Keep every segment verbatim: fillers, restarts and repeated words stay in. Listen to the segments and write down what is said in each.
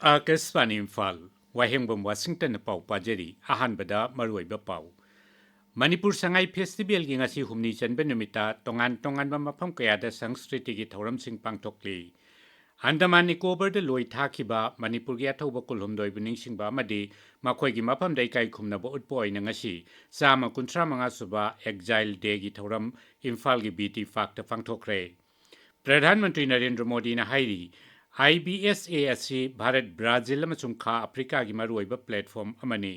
ꯑꯥꯀꯥꯁꯕꯥꯅꯤ ꯏꯝꯐꯥꯜ, ꯋꯥꯍꯦꯡꯕꯝ ꯋꯥꯁꯤꯡꯇꯟꯅ ꯄꯥꯎ ꯄꯥꯖꯔꯤ꯫ ꯑꯍꯥꯟꯕꯗ ꯃꯔꯨꯑꯣꯏꯕ ꯄꯥꯎ꯫ ꯃꯅꯤꯄꯨꯔ ꯁꯉꯥꯏ ꯐꯦꯁꯇꯤꯚꯦꯜꯒꯤ ꯉꯁꯤ ꯍꯨꯝꯅꯤ ꯆꯟꯕ ꯅꯨꯃꯤꯠꯇ ꯇꯣꯉꯥꯟ ꯇꯣꯉꯥꯟꯕ ꯃꯐꯝ ꯀꯌꯥꯗ ꯁꯪꯁꯀ꯭ꯔꯤꯇꯤꯒꯤ ꯊꯧꯔꯝꯁꯤꯡ ꯄꯥꯡꯊꯣꯛꯂꯤ꯫ ꯑꯟꯗꯃꯥꯟ ꯅꯤꯀꯣꯕꯔꯗ ꯂꯣꯏ ꯊꯥꯈꯤꯕ ꯃꯅꯤꯄꯨꯔꯒꯤ ꯑꯊꯧꯕ ꯀꯨꯟꯍꯨꯝꯗꯣꯏꯕꯨ ꯅꯤꯡꯁꯤꯡꯕ ꯑꯃꯗꯤ ꯃꯈꯣꯏꯒꯤ ꯃꯐꯝꯗ ꯏꯀꯥꯏ ꯈꯨꯝꯅꯕ ꯎꯠꯄ ꯑꯣꯏꯅ ꯉꯁꯤ ꯆꯥꯝꯃ ꯀꯨꯟꯊ꯭ꯔꯥ ꯃꯉꯥ ꯁꯨꯕ ꯑꯦꯛꯖꯥꯏꯜ ꯗꯦꯒꯤ ꯊꯧꯔꯝ ꯏꯝꯐꯥꯜꯒꯤ ꯕꯤ ꯇꯤ ꯄꯥꯔꯛꯇ ꯄꯥꯡꯊꯣꯛꯈ꯭ꯔꯦ꯫ ꯄ꯭ꯔꯙꯥꯟ ꯃꯟꯇ꯭ꯔꯤ ꯅꯔꯦꯟꯗ꯭ꯔ ꯃꯣꯗꯤꯅ ꯍꯥꯏꯔꯤ, ꯑꯥꯏ ꯕꯤ ꯑꯦꯁ ꯑꯦ ꯑꯁꯤ ꯚꯥꯔꯠ, ꯕ꯭ꯔꯥꯖꯤꯜ ꯑꯃꯁꯨꯡ ꯈꯥ ꯑꯐ꯭ꯔꯤꯀꯥꯒꯤ ꯃꯔꯨꯑꯣꯏꯕ ꯄ꯭ꯂꯦꯠꯐꯣꯔꯝ ꯑꯃꯅꯤ꯫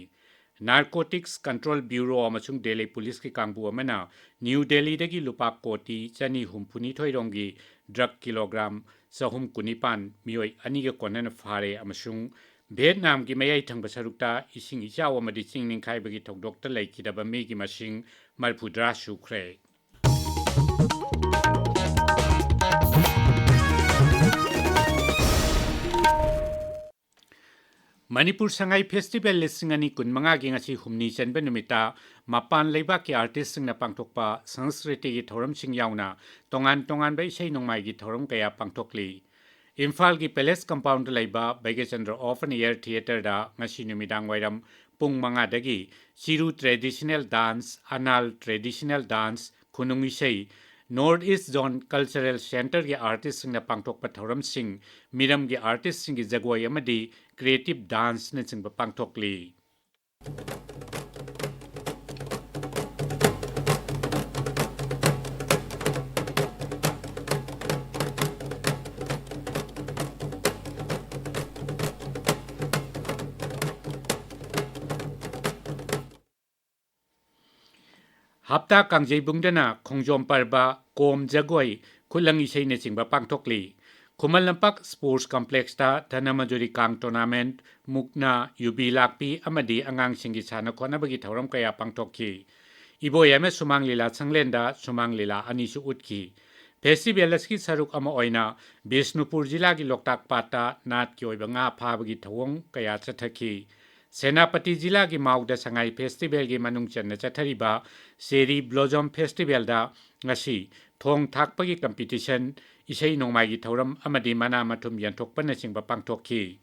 ꯅꯥꯔꯀꯣꯇꯤꯛꯁ ꯀꯟꯇ꯭ꯔꯣꯜ ꯕ꯭ꯌꯨꯔꯣ ꯑꯃꯁꯨꯡ ꯗꯦꯜꯂꯤ ꯄꯨꯂꯤꯁꯀꯤ ꯀꯥꯡꯕꯨ ꯑꯃꯅ ꯅ꯭ꯌꯨ ꯗꯦꯜꯂꯤꯗꯒꯤ ꯂꯨꯄꯥ ꯀꯣꯇꯤ ꯆꯅꯤ ꯍꯨꯝꯐꯨꯅꯤꯊꯣꯏ ꯔꯣꯝꯒꯤ ꯗ꯭ꯔꯒ ꯀꯤꯂꯣꯒ꯭ꯔꯥꯝ ꯆꯍꯨꯝ ꯀꯨꯟꯅꯤꯄꯥꯟ ꯃꯤꯑꯣꯏ ꯑꯅꯤꯒ ꯀꯣꯟꯅꯅ ꯐꯥꯔꯦ ꯑꯃꯁꯨꯡ ꯚꯤꯌꯦꯠꯅꯥꯝꯒꯤ ꯃꯌꯥꯏ ꯊꯪꯕ ꯁꯔꯨꯛꯇ ꯏꯁꯤꯡ ꯏꯆꯥꯎ ꯑꯃꯗꯤ ꯆꯤꯡ ꯅꯤꯡꯈꯥꯏꯕꯒꯤ ꯊꯧꯗꯣꯛꯇ ꯂꯩꯈꯤꯗꯕ ꯃꯤꯒꯤ ꯃꯁꯤꯡ ꯃꯔꯤꯐꯨꯇꯔꯥ ꯁꯨꯈ꯭ꯔꯦ꯫ ꯃꯅꯤꯄꯨꯔ ꯁꯉꯥꯏ ꯐꯦꯁꯇꯤꯚꯦꯜ ꯂꯤꯁꯤꯡ ꯑꯅꯤ ꯀꯨꯟꯃꯉꯥꯒꯤ ꯉꯁꯤ ꯍꯨꯝꯅꯤ ꯆꯟꯕ ꯅꯨꯃꯤꯠꯇ ꯃꯄꯥꯟ ꯂꯩꯕꯥꯛꯀꯤ ꯑꯥꯔꯇꯤꯁꯁꯤꯡꯅ ꯄꯥꯡꯊꯣꯛꯄ ꯁꯪꯁꯀ꯭ꯔꯤꯇꯤꯒꯤ ꯊꯧꯔꯝꯁꯤꯡ ꯌꯥꯎꯅ ꯇꯣꯉꯥꯟ ꯇꯣꯉꯥꯟꯕ ꯏꯁꯩ ꯅꯣꯡꯃꯥꯏꯒꯤ ꯊꯧꯔꯝ ꯀꯌꯥ ꯄꯥꯡꯊꯣꯛꯂꯤ꯫ ꯏꯝꯐꯥꯜꯒꯤ ꯄꯦꯂꯦꯁ ꯀꯝꯄꯥꯎꯟꯗ ꯂꯩꯕ ꯚꯩꯒ꯭ꯌꯆꯟꯗ꯭ꯔ ꯑꯣꯄꯟ ꯑꯦꯌꯔ ꯊꯤꯌꯦꯇꯔꯗ ꯉꯁꯤ ꯅꯨꯃꯤꯗꯥꯡ ꯋꯥꯏꯔꯝ ꯄꯨꯡ ꯃꯉꯥꯗꯒꯤ Chiru traditional dance, Anal traditional dance, ꯈꯨꯅꯨꯡ ꯏꯁꯩ, ꯅꯣꯔꯠ ꯏꯁ ꯖꯣꯟ ꯀꯜꯆꯔꯦꯜ ꯁꯦꯟꯇꯔꯒꯤ ꯑꯥꯔꯇꯤꯁꯁꯤꯡꯅ ꯄꯥꯡꯊꯣꯛꯄ ꯊꯧꯔꯝꯁꯤꯡ, ꯃꯤꯔꯝꯒꯤ ꯑꯥꯔꯇꯤꯁꯁꯤꯡꯒꯤ ꯖꯒꯣꯏ ꯑꯃꯗꯤ ꯀ꯭ꯔꯤꯌꯦꯇꯤꯚ ꯗꯥꯟꯁꯅꯆꯤꯡꯕ ꯄꯥꯡꯊꯣꯛꯂꯤ꯫ ꯍꯞꯇꯥ ꯀꯥꯡꯖꯩꯕꯨꯡꯗꯅ ꯈꯣꯡꯖꯣꯝ ꯄꯔꯕ, ꯀꯣꯝ ꯖꯒꯣꯏ, ꯈꯨꯠꯂꯪ ꯏꯁꯩꯅꯆꯤꯡꯕ ꯄꯥꯡꯊꯣꯛꯂꯤ꯫ ꯈꯨꯃꯟ ꯂꯝꯄꯥꯛ ꯁ꯭ꯄꯣꯔꯠꯁ ꯀꯝꯄ꯭ꯂꯦꯛꯁꯇ ꯙꯅꯃꯟꯖꯨꯔꯤ ꯀꯥꯡ ꯇꯣꯔꯅꯥꯃꯦꯟꯠ, ꯃꯨꯛꯅꯥ, ꯌꯨꯕꯤ ꯂꯥꯛꯄꯤ ꯑꯃꯗꯤ ꯑꯉꯥꯡꯁꯤꯡꯒꯤ ꯁꯥꯟꯅ ꯈꯣꯠꯅꯕꯒꯤ ꯊꯧꯔꯝ ꯀꯌꯥ ꯄꯥꯡꯊꯣꯛꯈꯤ꯫ ꯏꯕꯣꯌꯥꯏꯃ ꯁꯨꯃꯥꯡ ꯂꯤꯂꯥ ꯁꯪꯂꯦꯟꯗ ꯁꯨꯃꯥꯡ ꯂꯤꯂꯥ ꯑꯅꯤꯁꯨ ꯎꯠꯈꯤ꯫ ꯐꯦꯁꯇꯤꯚꯦꯜ ꯑꯁꯤꯒꯤ ꯁꯔꯨꯛ ꯑꯃ ꯑꯣꯏꯅ ꯕꯤꯁꯅꯨꯄꯨꯔ ꯖꯤꯂꯥꯒꯤ ꯂꯣꯛꯇꯥꯛ ꯄꯥꯠꯇ ꯅꯥꯠꯀꯤ ꯑꯣꯏꯕ ꯉꯥ ꯐꯥꯕꯒꯤ ꯊꯧꯑꯣꯡ ꯀꯌꯥ ꯆꯠꯊꯈꯤ꯫ ꯁꯦꯅꯥꯄꯇꯤ ꯖꯤꯂꯥꯒꯤ ꯃꯥꯎꯗ ꯁꯉꯥꯏ ꯐꯦꯁꯇꯤꯚꯦꯜꯒꯤ ꯃꯅꯨꯡ ꯆꯟꯅ ꯆꯠꯊꯔꯤꯕ ꯆꯦꯔꯤ ꯕ꯭ꯂꯣꯖꯝ ꯐꯦꯁꯇꯤꯚꯦꯜꯗ ꯉꯁꯤ ꯊꯣꯡ ꯊꯥꯛꯄꯒꯤ ꯀꯝꯄꯤꯇꯤꯁꯟ, ꯏꯁꯩ ꯅꯣꯡꯃꯥꯏꯒꯤ ꯊꯧꯔꯝ ꯑꯃꯗꯤ ꯃꯅꯥ ꯃꯊꯨꯝ ꯌꯦꯟꯊꯣꯛꯄꯅꯆꯤꯡꯕ ꯄꯥꯡꯊꯣꯛꯈꯤ꯫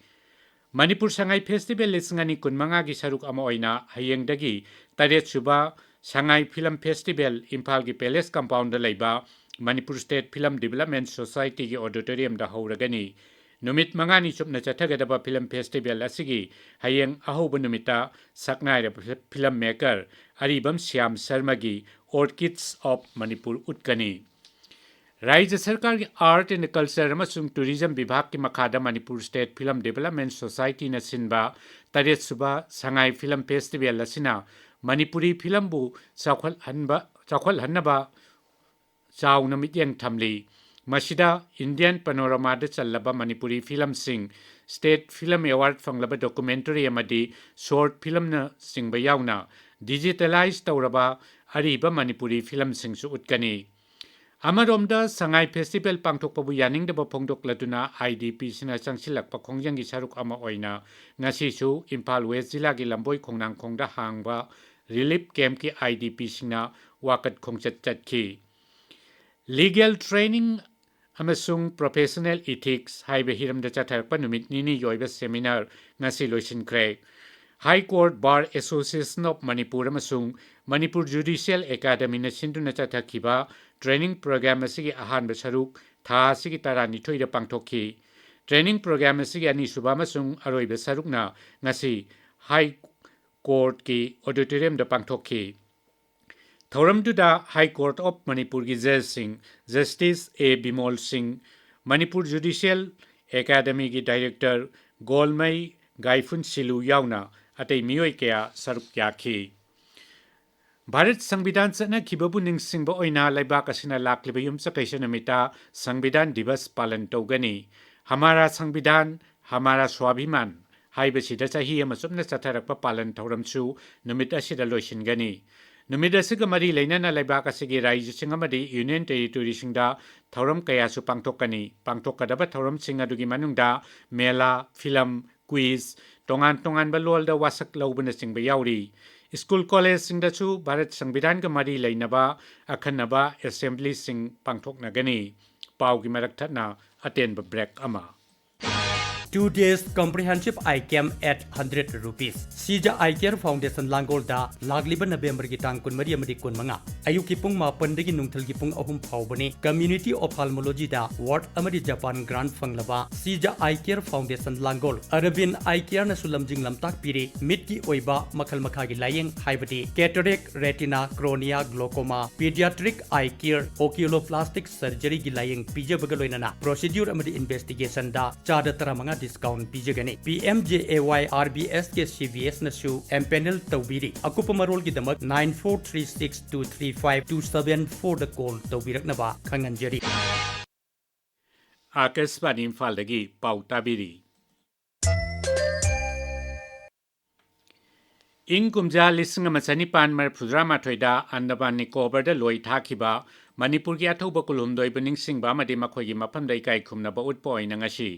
ꯃꯅꯤꯄꯨꯔ ꯁꯉꯥꯏ ꯐꯦꯁꯇꯤꯚꯦꯜ ꯂꯤꯁꯤꯡ ꯑꯅꯤ ꯀꯨꯟꯃꯉꯥꯒꯤ ꯁꯔꯨꯛ ꯑꯃ ꯑꯣꯏꯅ ꯍꯌꯦꯡꯗꯒꯤ ꯇꯔꯦꯠ ꯁꯨꯕ ꯁꯉꯥꯏ ꯐꯤꯂꯝ ꯐꯦꯁꯇꯤꯚꯦꯜ ꯏꯝꯐꯥꯜꯒꯤ ꯄꯦꯂꯦꯁ ꯀꯝꯄꯥꯎꯟꯗ ꯂꯩꯕ ꯃꯅꯤꯄꯨꯔ ꯁ꯭ꯇꯦꯠ ꯐꯤꯂꯝ ꯗꯤꯕꯦꯂꯞꯃꯦꯟ ꯁꯣꯁꯥꯏꯇꯤꯒꯤ ꯑꯣꯗꯤꯇꯣꯔꯤꯌꯝꯗ ꯍꯧꯔꯒꯅꯤ꯫ ꯅꯨꯃꯤꯠ ꯃꯉꯥꯅꯤ ꯆꯨꯞꯅ ꯆꯠꯊꯒꯗꯕ ꯐꯤꯂꯝ ꯐꯦꯁꯇꯤꯚꯦꯜ ꯑꯁꯤꯒꯤ ꯍꯌꯦꯡ ꯑꯍꯧꯕ ꯅꯨꯃꯤꯠꯇ ꯁꯛꯅꯥꯏꯔꯕ ꯐꯤ-, ꯐꯤꯂꯝ ꯃꯦꯀꯔ ꯑꯔꯤꯕꯝ ꯁ꯭ꯌꯥꯝ ꯁꯔꯃꯒꯤ Orchids of Manipur ꯎꯠꯀꯅꯤ꯫ ꯔꯥꯖ꯭ꯌ ꯁꯔꯀꯥꯔꯒꯤ Art and Culture ꯑꯃꯁꯨꯡ Tourism ꯕꯤꯚꯥꯒꯀꯤ ꯃꯈꯥꯗ Manipur state film development society ꯁꯤꯟꯕ ꯇꯔꯦꯠ ꯁꯨꯕ ꯁꯉꯥꯏ ꯐꯤꯂꯝ ꯐꯦꯁꯇꯤꯚꯦꯜ ꯑꯁꯤꯅ ꯃꯅꯤꯄꯨꯔꯤ ꯐꯤꯂꯝꯕꯨ ꯆꯥꯎꯈꯠꯍꯟꯕ, ꯆꯥꯎꯈꯠꯍꯟꯅꯕ ꯆꯥꯎꯅ ꯃꯤꯠꯌꯦꯡ ꯊꯝꯂꯤ꯫ ꯃꯁꯤꯗ ꯏꯟꯗꯤꯌꯟ ꯄꯅꯣꯔꯥꯃꯥꯗ ꯆꯜꯂꯕ ꯃꯅꯤꯄꯨꯔꯤ ꯐꯤꯂꯝꯁꯤꯡ, ꯁ꯭ꯇꯦꯠ ꯐꯤꯂꯝ ꯑꯦꯋꯥꯔꯗ ꯐꯪꯂꯕ ꯗꯣꯀꯨꯃꯦꯟꯇꯔꯤ ꯑꯃꯗꯤ ꯁꯣꯔꯠ ꯐꯤꯂꯝꯅꯆꯤꯡꯕ ꯌꯥꯎꯅ ꯗꯤꯖꯤꯇꯦꯂꯥꯏꯖ ꯇꯧꯔꯕ ꯑꯔꯤꯕ ꯃꯅꯤꯄꯨꯔꯤ ꯐꯤꯂꯝꯁꯤꯡꯁꯨ ꯎꯠꯀꯅꯤ꯫ ꯑꯃꯔꯣꯝꯗ ꯁꯉꯥꯏ ꯐꯦꯁꯇꯤꯚꯦꯜ ꯄꯥꯡꯊꯣꯛꯄꯕꯨ ꯌꯥꯅꯤꯡꯗꯕ ꯐꯣꯡꯗꯣꯛꯂꯗꯨꯅ ꯑꯥꯏ ꯗꯤ ꯄꯤꯁꯤꯅ ꯆꯪꯁꯤꯜꯂꯛꯄ ꯈꯣꯡꯖꯪꯒꯤ ꯁꯔꯨꯛ ꯑꯃ ꯑꯣꯏꯅ ꯉꯁꯤꯁꯨ ꯏꯝꯐꯥꯜ ꯋꯦꯁ ꯖꯤꯂꯥꯒꯤ ꯂꯝꯕꯣꯏ ꯈꯣꯡꯅꯥꯡꯈꯣꯡꯗ ꯍꯥꯡꯕ ꯔꯤꯂꯤꯐ ꯀꯦꯝꯞꯀꯤ ꯑꯥꯏ ꯗꯤ ꯄꯤꯁꯤꯡꯅ ꯋꯥꯀꯠ ꯈꯣꯡꯆꯠ ꯆꯠꯈꯤ꯫ ꯂꯤꯒꯦꯜ ꯇ꯭ꯔꯦꯅꯤꯡ ꯑꯃꯁꯨꯡ ꯄ꯭ꯔꯣꯐꯦꯁꯅꯦꯜ ꯏꯊꯤꯛꯁ ꯍꯥꯏꯕ ꯍꯤꯔꯝꯗ ꯆꯠꯊꯔꯛꯄ ꯅꯨꯃꯤꯠ ꯅꯤꯅꯤꯒꯤ ꯑꯣꯏꯕ ꯁꯦꯃꯤꯅꯥꯔ ꯉꯁꯤ ꯂꯣꯏꯁꯤꯟꯈ꯭ꯔꯦ꯫ High Court Bar Association of Manipur ꯑꯃꯁꯨꯡ ꯃꯅꯤꯄꯨꯔ ꯖꯨꯗꯤꯁꯤꯌꯦꯜ ꯑꯦꯀꯥꯗꯃꯤꯅ ꯁꯤꯟꯗꯨꯅ ꯆꯠꯊꯈꯤꯕ ꯇ꯭ꯔꯦꯅꯤꯡ ꯄ꯭ꯔꯣꯒ꯭ꯔꯥꯝ ꯑꯁꯤꯒꯤ ꯑꯍꯥꯟꯕ ꯁꯔꯨꯛ ꯊꯥ ꯑꯁꯤꯒꯤ ꯇꯔꯥꯅꯤꯊꯣꯏꯗ ꯄꯥꯡꯊꯣꯛꯈꯤ꯫ ꯇ꯭ꯔꯦꯅꯤꯡ ꯄ꯭ꯔꯣꯒ꯭ꯔꯥꯝ ꯑꯁꯤꯒꯤ ꯑꯅꯤꯁꯨꯕ ꯑꯃꯁꯨꯡ ꯑꯔꯣꯏꯕ ꯁꯔꯨꯛꯅ ꯉꯁꯤ ꯍꯥꯏ ꯀꯣꯔꯠꯀꯤ ꯑꯣꯗꯤꯇꯣꯔꯤꯌꯝꯗ ꯄꯥꯡꯊꯣꯛꯈꯤ꯫ ꯊꯧꯔꯝꯗꯨꯗ ꯍꯥꯏ ꯀꯣꯔꯠ ꯑꯣꯐ ꯃꯅꯤꯄꯨꯔꯒꯤ ꯖꯖꯁꯤꯡ ꯖꯁꯇꯤꯁ ꯑꯦ ꯕꯤꯃꯣꯜ ꯁꯤꯡ, ꯃꯅꯤꯄꯨꯔ ꯖꯨꯗꯤꯁꯤꯌꯦꯜ ꯑꯦꯀꯥꯗꯃꯤꯒꯤ ꯗꯥꯏꯔꯦꯛꯇꯔ ꯒꯣꯜꯃꯩ ꯒꯥꯏꯐꯨꯟ ꯁꯤꯂꯨ ꯌꯥꯎꯅ ꯑꯇꯩ ꯃꯤꯑꯣꯏ ꯀꯌꯥ ꯁꯔꯨꯛ ꯌꯥꯈꯤ꯫ ꯚꯥꯔꯠ ꯁꯪꯕꯤꯙꯥꯟ ꯆꯠꯅꯈꯤꯕꯕꯨ ꯅꯤꯡꯁꯤꯡꯕ ꯑꯣꯏꯅ ꯂꯩꯕꯥꯛ ꯑꯁꯤꯅ ꯂꯥꯛꯂꯤꯕ ꯌꯨꯝꯁꯀꯩꯁ ꯅꯨꯃꯤꯠꯇ ꯁꯪꯕꯤꯙꯥꯟ ꯗꯤꯕꯁ ꯄꯥꯂꯟ ꯇꯧꯒꯅꯤ꯫ ꯍꯃꯥꯔꯥ ꯁꯪꯕꯤꯙꯥꯟ, ꯍꯃꯥꯔꯥ ꯁ꯭ꯋꯥꯚꯤꯃꯥꯟ ꯍꯥꯏꯕꯁꯤꯗ ꯆꯍꯤ ꯑꯃ ꯆꯨꯞꯅ ꯆꯠꯊꯔꯛꯄ ꯄꯥꯂꯟ ꯊꯧꯔꯝꯁꯨ ꯅꯨꯃꯤꯠ ꯑꯁꯤꯗ ꯂꯣꯏꯁꯤꯟꯒꯅꯤ꯫ ꯅꯨꯃꯤꯠ ꯑꯁꯤꯒ ꯃꯔꯤ ꯂꯩꯅꯅ ꯂꯩꯕꯥꯛ ꯑꯁꯤꯒꯤ ꯔꯥꯖ꯭ꯌꯁꯤꯡ ꯑꯃꯗꯤ ꯌꯨꯅꯤꯌꯟ ꯇꯦꯔꯤꯇꯣꯔꯤꯁꯤꯡꯗ ꯊꯧꯔꯝ ꯀꯌꯥꯁꯨ ꯄꯥꯡꯊꯣꯛꯀꯅꯤ꯫ ꯄꯥꯡꯊꯣꯛꯀꯗꯕ ꯊꯧꯔꯝꯁꯤꯡ ꯑꯗꯨꯒꯤ ꯃꯅꯨꯡꯗ ꯃꯦꯂꯥ, ꯐꯤꯂꯝ, ꯀ꯭ꯋꯤꯖ, ꯇꯣꯉꯥꯟ ꯇꯣꯉꯥꯟꯕ ꯂꯣꯜꯗ ꯋꯥꯁꯛ ꯂꯧꯕꯅꯆꯤꯡꯕ ꯌꯥꯎꯔꯤ꯫ ꯁ꯭ꯀꯨꯜ ꯀꯣꯂꯦꯖꯁꯤꯡꯗꯁꯨ ꯚꯥꯔꯠ ꯁꯪꯕꯤꯙꯥꯟꯒ ꯃꯔꯤ ꯂꯩꯅꯕ ꯑꯈꯟꯅꯕ ꯑꯦꯁꯦꯝꯕ꯭ꯂꯤꯁꯤꯡ ꯄꯥꯡꯊꯣꯛꯅꯒꯅꯤ꯫ ꯄꯥꯎꯒꯤ ꯃꯔꯛ ꯊꯠꯅ ꯑꯇꯦꯟꯕ ꯕ꯭ꯔꯦꯛ ꯑꯃ꯫ Two days comprehensive eye camp at hundred rupees. Shija eye care foundation ꯂꯥꯡꯒꯣꯜꯗ ꯂꯥꯛꯂꯤꯕ ꯅꯕꯦꯝꯕꯔꯒꯤ ꯇꯥꯡ ꯀꯨꯟꯃꯔꯤ ꯑꯃꯗꯤ ꯀꯨꯟꯃꯉꯥ, ꯑꯌꯨꯛꯀꯤ ꯄꯨꯡ ꯃꯥꯄꯟꯗꯒꯤ ꯅꯨꯡꯊꯤꯜꯒꯤ ꯄꯨꯡ ꯑꯍꯨꯝ ꯐꯥꯎꯕꯅꯤ꯫ ꯀꯝꯃ꯭ꯌꯨꯅꯤꯇꯤ ꯑꯣꯐꯊꯥꯜꯃꯣꯂꯣꯖꯤꯗ ꯑꯦꯋꯥꯔꯗ ꯑꯃꯗꯤ ꯖꯄꯥꯟ ꯒ꯭ꯔꯥꯟꯠ ꯐꯪꯂꯕ ꯁꯤꯖ ꯑꯥꯏ ꯀꯦꯌꯔ ꯐꯥꯎꯟꯗꯦꯁꯟ ꯂꯥꯡꯒꯣꯜ, ꯑꯔꯕꯤꯟ ꯑꯥꯏ ꯀꯦꯌꯔꯅꯁꯨ ꯂꯝꯖꯤꯡ ꯂꯝꯇꯥꯛ ꯄꯤꯔꯤ꯫ ꯃꯤꯠꯀꯤ ꯑꯣꯏꯕ ꯃꯈꯜ ꯃꯈꯥꯒꯤ ꯂꯥꯌꯦꯡ, ꯍꯥꯏꯕꯗꯤ ꯀꯦꯇꯔꯦꯛ, ꯔꯦꯇꯤꯅꯥ, ꯀ꯭ꯔꯣꯅꯤꯌꯥ, ꯒ꯭ꯂꯣꯀꯣꯃꯥ, ꯄꯤꯗꯤꯌꯥꯇ꯭ꯔꯤꯛ ꯑꯥꯏ ꯀꯦꯌꯔ, ꯑꯣꯀ꯭ꯌꯨꯂꯣꯄ꯭ꯂꯥꯁꯇꯤꯛ ꯁꯔꯖꯔꯤꯒꯤ ꯂꯥꯌꯦꯡ ꯄꯤꯖꯕꯒ ꯂꯣꯏꯅꯅ ꯄ꯭ꯔꯣꯁꯤꯗ꯭ꯌꯨꯔ ꯑꯃꯗꯤ ꯏꯟꯚꯦꯁꯇꯤꯒꯦꯁꯟꯗ ꯆꯥꯗ ꯇꯔꯥꯃꯉꯥ ꯗꯤꯁꯀꯥꯎꯟ ꯄꯤꯖꯒꯅꯤ꯫ ꯄꯤ ꯑꯦꯝ ꯖꯦ ꯑꯦ ꯋꯥꯏ ꯑꯥꯔ ꯕꯤ ꯑꯦꯁ ꯀꯦ ꯁꯤ ꯕꯤ ꯑꯦꯁꯅꯁꯨ ꯑꯦꯝꯄꯦꯅꯦꯜ ꯇꯧꯕꯤꯔꯤ꯫ ꯑꯀꯨꯞꯄ ꯃꯔꯣꯜꯒꯤꯗꯃꯛ nine four three six two three five two seven four ꯗ ꯀꯣꯜ ꯇꯧꯕꯤꯔꯛꯅꯕ ꯈꯪꯍꯟꯖꯔꯤ꯫ ꯑꯥꯀꯥꯁꯕꯥꯅꯤ ꯏꯝꯐꯥꯜꯗꯒꯤ ꯄꯥꯎ ꯇꯥꯕꯤꯔꯤ꯫ ꯏꯪ ꯀꯨꯝꯖꯥ ꯂꯤꯁꯤꯡ ꯑꯃ ꯆꯅꯤꯄꯥꯟ ꯃꯔꯤꯐꯨꯇꯔꯥꯃꯥꯊꯣꯏꯗ ꯑꯟꯗꯃꯥꯟ ꯅꯤꯀꯣꯕꯔꯗ ꯂꯣꯏ ꯊꯥꯈꯤꯕ ꯃꯅꯤꯄꯨꯔꯒꯤ ꯑꯊꯧꯕ ꯀꯨꯟꯍꯨꯝꯗꯣꯏꯕꯨ ꯅꯤꯡꯁꯤꯡꯕ ꯑꯃꯗꯤ ꯃꯈꯣꯏꯒꯤ ꯃꯐꯝꯗ ꯏꯀꯥꯏ ꯈꯨꯝꯅꯕ ꯎꯠꯄ ꯑꯣꯏꯅ ꯉꯁꯤ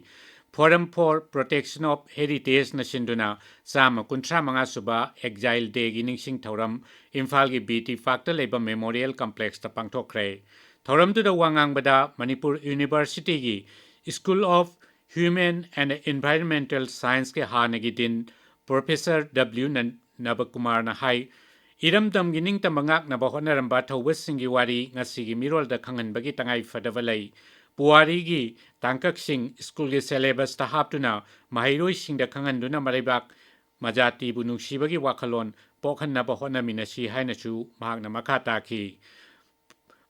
Forum for Protection of Heritageꯅ ꯁꯤꯟꯗꯨꯅ ꯆꯥꯝꯃ ꯀꯨꯟꯊ꯭ꯔꯥ ꯃꯉꯥ ꯁꯨꯕ Exile Dayꯒꯤ ꯅꯤꯡꯁꯤꯡ ꯊꯧꯔꯝ ꯏꯝꯐꯥꯜꯒꯤ ꯕꯤ ꯇꯤ ꯄꯥꯔꯛꯇ ꯂꯩꯕ Memorial Complexꯇ ꯄꯥꯡꯊꯣꯛꯈ꯭ꯔꯦ꯫ ꯊꯧꯔꯝꯗꯨꯗ ꯋꯥ ꯉꯥꯡꯕꯗ ꯃꯅꯤꯄꯨꯔ ꯌꯨꯅꯤꯚꯔꯁꯤꯇꯤꯒꯤ School of Human and Environmental Scienceꯀꯤ ꯍꯥꯟꯅꯒꯤ ꯗꯤꯟ ꯄ꯭ꯔꯣꯐꯦꯁꯔ ꯗꯕ꯭ꯂꯤꯌꯨ ꯅꯟ-, ꯅꯕꯀꯨꯃꯥꯔꯅ ꯍꯥꯏ, ꯏꯔꯝꯗꯝꯒꯤ ꯅꯤꯡꯇꯝꯕ ꯉꯥꯛꯅꯕ ꯍꯣꯠꯅꯔꯝꯕ ꯊꯧꯕꯁꯤꯡꯒꯤ ꯋꯥꯔꯤ ꯉꯁꯤꯒꯤ ꯃꯤꯔꯣꯜꯗ ꯈꯪꯍꯟꯕꯒꯤ ꯇꯉꯥꯏ ꯐꯗꯕ ꯂꯩ꯫ ꯄꯨꯋꯥꯔꯤꯒꯤ ꯇꯥꯡꯀꯛꯁꯤꯡ ꯁ꯭ꯀꯨꯜꯒꯤ ꯁꯦꯂꯦꯕꯁꯇ ꯍꯥꯞꯇꯨꯅ ꯃꯍꯩꯔꯣꯏꯁꯤꯡꯗ ꯈꯪꯍꯟꯗꯨꯅ ꯃꯔꯩꯕꯥꯛ ꯃꯖꯥꯇꯤꯕꯨ ꯅꯨꯡꯁꯤꯕꯒꯤ ꯋꯥꯈꯜꯂꯣꯟ ꯄꯣꯛꯍꯟꯅꯕ ꯍꯣꯠꯅꯃꯤꯟꯅꯁꯤ ꯍꯥꯏꯅꯁꯨ ꯃꯍꯥꯛꯅ ꯃꯈꯥ ꯇꯥꯈꯤ꯫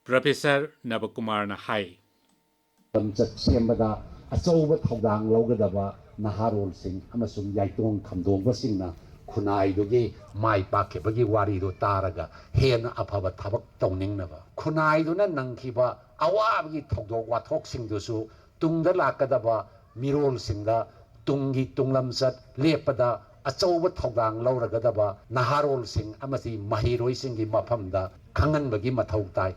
ꯄ꯭ꯔꯣꯐꯦꯁꯔ ꯅꯕꯀꯨꯃꯥꯔꯅ ꯍꯥꯏ꯫ ꯂꯝꯆꯠ ꯁꯦꯝꯕꯗ ꯑꯆꯧꯕ ꯊꯧꯗꯥꯡ ꯂꯧꯒꯗꯕ ꯅꯍꯥꯔꯣꯜꯁꯤꯡ ꯑꯃꯁꯨꯡ ꯌꯥꯏꯇꯣꯡ ꯈꯝꯗꯣꯡꯕꯁꯤꯡꯅ ꯈꯨꯟꯅꯥꯏꯗꯨꯒꯤ ꯃꯥꯏ ꯄꯥꯛꯈꯤꯕꯒꯤ ꯋꯥꯔꯤꯗꯨ ꯇꯥꯔꯒ ꯍꯦꯟꯅ ꯑꯐꯕ ꯊꯕꯛ ꯇꯧꯅꯤꯡꯅꯕ, ꯈꯨꯟꯅꯥꯏꯗꯨꯅ ꯅꯪꯈꯤꯕ ꯑꯋꯥꯕꯒꯤ ꯊꯧꯗꯣꯛ ꯋꯥꯊꯣꯛꯁꯤꯡꯗꯨꯁꯨ ꯇꯨꯡꯗ ꯂꯥꯛꯀꯗꯕ ꯃꯤꯔꯣꯜꯁꯤꯡꯗ ꯇꯨꯡꯒꯤ ꯇꯨꯡꯂꯝꯆꯠ ꯂꯦꯞꯄꯗ ꯑꯆꯧꯕ ꯊꯧꯗꯥꯡ ꯂꯧꯔꯒꯗꯕ ꯅꯍꯥꯔꯣꯜꯁꯤꯡ ꯑꯃꯗꯤ ꯃꯍꯩꯔꯣꯏꯁꯤꯡꯒꯤ ꯃꯐꯝꯗ ꯈꯪꯍꯟꯕꯒꯤ ꯃꯊꯧ ꯇꯥꯏ꯫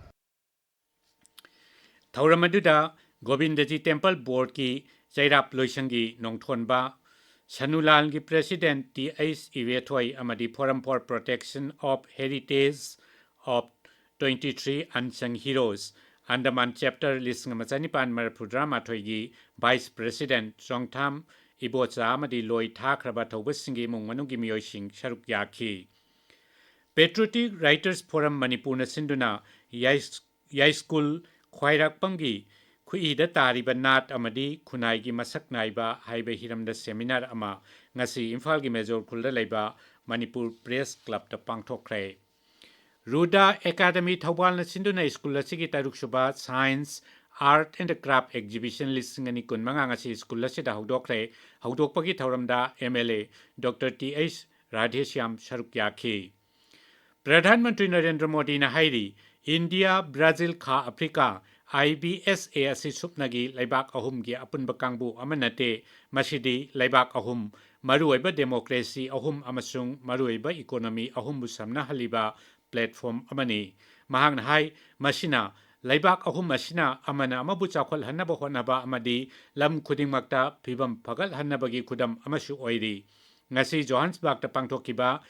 ꯊꯧꯔꯝ ꯑꯗꯨꯗ ꯒꯣꯕꯤꯟꯗꯖꯤ ꯇꯦꯝꯄꯜ ꯕꯣꯔꯗꯀꯤ ꯆꯩꯔꯥꯞ ꯂꯣꯏꯁꯪꯒꯤ ꯅꯣꯡꯊꯣꯟꯕ ꯁꯅꯨꯂꯥꯜꯒꯤ ꯄ꯭ꯔꯦꯁꯤꯗꯦꯟꯠ ꯇꯤ ꯑꯩꯆ ꯏꯕꯦꯊꯣꯏ ꯑꯃꯗꯤ Forum for Protection of Heritage of twenty-three Unsung Heroes, Andaman Chapter ꯂꯤꯁꯤꯡ ꯑꯃ ꯆꯅꯤꯄꯥꯟ ꯃꯔꯤꯐꯨꯇꯔꯥꯃꯥꯊꯣꯏꯒꯤ ꯚꯥꯏꯁ ꯄ꯭ꯔꯦꯁꯤꯗꯦꯟꯠ ꯆꯣꯡꯊꯥꯝ ꯏꯕꯣꯆꯥ ꯑꯃꯗꯤ ꯂꯣꯏ ꯊꯥꯈ꯭ꯔꯕ ꯊꯧꯕꯁꯤꯡꯒꯤ ꯏꯃꯨꯡ ꯃꯅꯨꯡꯒꯤ ꯃꯤꯑꯣꯏꯁꯤꯡ ꯁꯔꯨꯛ ꯌꯥꯈꯤ꯫ Patriotic Writers Forum ꯃꯅꯤꯄꯨꯔꯅ ꯁꯤꯟꯗꯨꯅ ꯌꯥꯏꯁ-, ꯌꯥꯏꯁ꯭ꯀꯨꯜ ꯈ꯭ꯋꯥꯏꯔꯥꯛꯄꯝꯒꯤ ꯈꯨꯠꯏꯗ ꯇꯥꯔꯤꯕ ꯅꯥꯠ ꯑꯃꯗꯤ ꯈꯨꯟꯅꯥꯏꯒꯤ ꯃꯁꯛ ꯅꯥꯏꯕ ꯍꯥꯏꯕ ꯍꯤꯔꯝꯗ seminar ꯑꯃ ꯉꯁꯤ ꯏꯝꯐꯥꯜꯒꯤ ꯃꯦꯖꯣꯔ ꯈꯨꯜꯗ ꯂꯩꯕ ꯃꯅꯤꯄꯨꯔ ꯄ꯭ꯔꯦꯁ ꯀ꯭ꯂꯕꯇ ꯄꯥꯡꯊꯣꯛꯈ꯭ꯔꯦ꯫ ꯔꯨꯗꯥ ꯑꯦꯀꯥꯗꯃꯤ ꯊꯧꯕꯥꯜꯅ ꯁꯤꯟꯗꯨꯅ ꯁ꯭ꯀꯨꯜ ꯑꯁꯤꯒꯤ ꯇꯔꯨꯛꯁꯨꯕ Science, Art and Craft Exhibition ꯂꯤꯁꯤꯡ ꯑꯅꯤ ꯀꯨꯟꯃꯉꯥ ꯉꯁꯤ ꯁ꯭ꯀꯨꯜ ꯑꯁꯤꯗ ꯍꯧꯗꯣꯛꯈ꯭ꯔꯦ꯫ ꯍꯧꯗꯣꯛꯄꯒꯤ ꯊꯧꯔꯝꯗ M L A Doctor T H Radheshyam ꯁꯔꯨꯛ ꯌꯥꯈꯤ꯫ ꯄ꯭ꯔꯙꯥꯟ ꯃꯟꯇ꯭ꯔꯤ ꯅꯔꯦꯟꯗ꯭ꯔ ꯃꯣꯗꯤꯅ ꯍꯥꯏꯔꯤ, ꯏꯟꯗꯤꯌꯥ, ꯕ꯭ꯔꯥꯖꯤꯜ, ꯈꯥ Africa, I B S A ꯑꯁꯤ ꯁꯨꯞꯅꯒꯤ ꯂꯩꯕꯥꯛ ꯑꯍꯨꯝꯒꯤ ꯑꯄꯨꯟꯕ ꯀꯥꯡꯕꯨ ꯑꯃ ꯅꯠꯇꯦ꯫ ꯃꯁꯤꯗꯤ ꯂꯩꯕꯥꯛ ꯑꯍꯨꯝ, ꯃꯔꯨꯑꯣꯏꯕ democracy ꯑꯍꯨꯝ ꯑꯃꯁꯨꯡ ꯃꯔꯨꯑꯣꯏꯕ economy ꯑꯍꯨꯝꯕꯨ ꯁꯝꯅꯍꯜꯂꯤꯕ platform ꯑꯃꯅꯤ꯫ ꯃꯍꯥꯛꯅ ꯍꯥꯏ, ꯃꯁꯤꯅ ꯂꯩꯕꯥꯛ ꯑꯍꯨꯝ ꯑꯁꯤꯅ ꯑꯃꯅ ꯑꯃꯕꯨ ꯆꯥꯎꯈꯠꯍꯟꯅꯕ ꯍꯣꯠꯅꯕ ꯑꯃꯗꯤ ꯂꯝ ꯈꯨꯗꯤꯡꯃꯛꯇ ꯐꯤꯕꯝ ꯐꯒꯠꯍꯟꯅꯕꯒꯤ ꯈꯨꯗꯝ ꯑꯃꯁꯨ ꯑꯣꯏꯔꯤ꯫ ꯉꯁꯤ ꯖꯣꯍꯥꯟꯁꯕꯔꯒꯇ ꯄꯥꯡꯊꯣꯛꯈꯤꯕ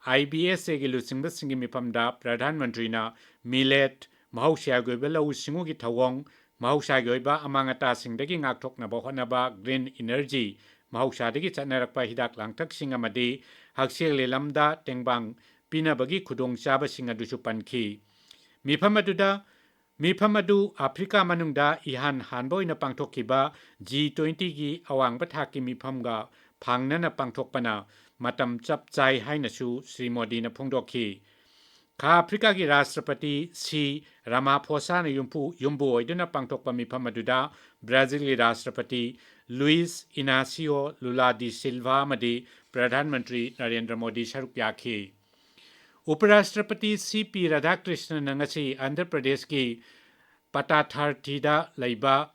I B S Aꯒꯤ ꯂꯨꯆꯤꯡꯕꯁꯤꯡꯒꯤ ꯃꯤꯐꯝꯗ ꯄ꯭ꯔꯙꯥꯟ ꯃꯟꯇ꯭ꯔꯤꯅ millet, ꯃꯍꯧꯁꯥꯒꯤ ꯑꯣꯏꯕ ꯂꯧꯎ ꯁꯤꯡꯎꯒꯤ ꯊꯧꯑꯣꯡ, ꯃꯍꯧꯁꯥꯒꯤ ꯑꯣꯏꯕ ꯑꯃꯥꯡ ꯑꯇꯥꯁꯤꯡꯗꯒꯤ ꯉꯥꯛꯊꯣꯛꯅꯕ ꯍꯣꯠꯅꯕ, green energy, ꯃꯍꯧꯁꯥꯗꯒꯤ ꯆꯠꯅꯔꯛꯄ ꯍꯤꯗꯥꯛ ꯂꯥꯡꯊꯛꯁꯤꯡ ꯑꯃꯗꯤ ꯍꯛꯁꯦꯜꯒꯤ ꯂꯝꯗ ꯇꯦꯡꯕꯥꯡ ꯄꯤꯅꯕꯒꯤ ꯈꯨꯗꯣꯡꯆꯥꯕꯁꯤꯡ ꯑꯗꯨꯁꯨ ꯄꯟꯈꯤ꯫ ꯃꯤꯐꯝ ꯑꯗꯨꯗ, ꯃꯤꯐꯝ ꯑꯗꯨ ꯑꯐ꯭ꯔꯤꯀꯥ ꯃꯅꯨꯡꯗ ꯏꯍꯥꯟ ꯍꯥꯟꯕ ꯑꯣꯏꯅ ꯄꯥꯡꯊꯣꯛꯈꯤꯕ G twentyꯒꯤ ꯑꯋꯥꯡꯕ ꯊꯥꯛꯀꯤ ꯃꯤꯐꯝꯒ ꯐꯥꯡꯅꯅ ꯄꯥꯡꯊꯣꯛꯄꯅ ꯃꯇꯝ ꯆꯞ ꯆꯥꯏ ꯍꯥꯏꯅꯁꯨ ꯁ꯭ꯔꯤ ꯃꯣꯗꯤꯅ ꯐꯣꯡꯗꯣꯛꯈꯤ꯫ ꯈꯥ ꯑꯐ꯭ꯔꯤꯀꯥꯒꯤ ꯔꯥꯁꯇ꯭ꯔꯄꯇꯤ ꯁꯤ ꯔꯥꯃꯥꯐꯣꯁꯥꯅ ꯌꯨꯝꯐꯨ, ꯌꯨꯝꯕꯨ ꯑꯣꯏꯗꯨꯅ ꯄꯥꯡꯊꯣꯛꯄ ꯃꯤꯐꯝ ꯑꯗꯨꯗ ꯕ꯭ꯔꯥꯖꯤꯜꯒꯤ ꯔꯥꯁꯇ꯭ꯔꯄꯇꯤ ꯂꯨꯏꯁ ꯏꯅꯥꯁꯤꯌꯣ ꯂꯨꯂꯥ ꯗꯤ ꯁꯤꯜꯚꯥ ꯑꯃꯗꯤ ꯄ꯭ꯔꯙꯥꯟ ꯃꯟꯇ꯭ꯔꯤ ꯅꯔꯦꯟꯗ꯭ꯔ ꯃꯣꯗꯤ ꯁꯔꯨꯛ ꯌꯥꯈꯤ꯫ ꯎꯄꯔꯥꯁꯇ꯭ꯔꯄꯇꯤ ꯁꯤ ꯄꯤ ꯔꯥꯙꯥꯀ꯭ꯔꯤꯁꯅꯟꯅ ꯉꯁꯤ ꯑꯟꯙ꯭ꯔ ꯄ꯭ꯔꯗꯦꯁꯀꯤ ꯄꯇꯥꯊꯥꯔꯊꯤꯗ ꯂꯩꯕ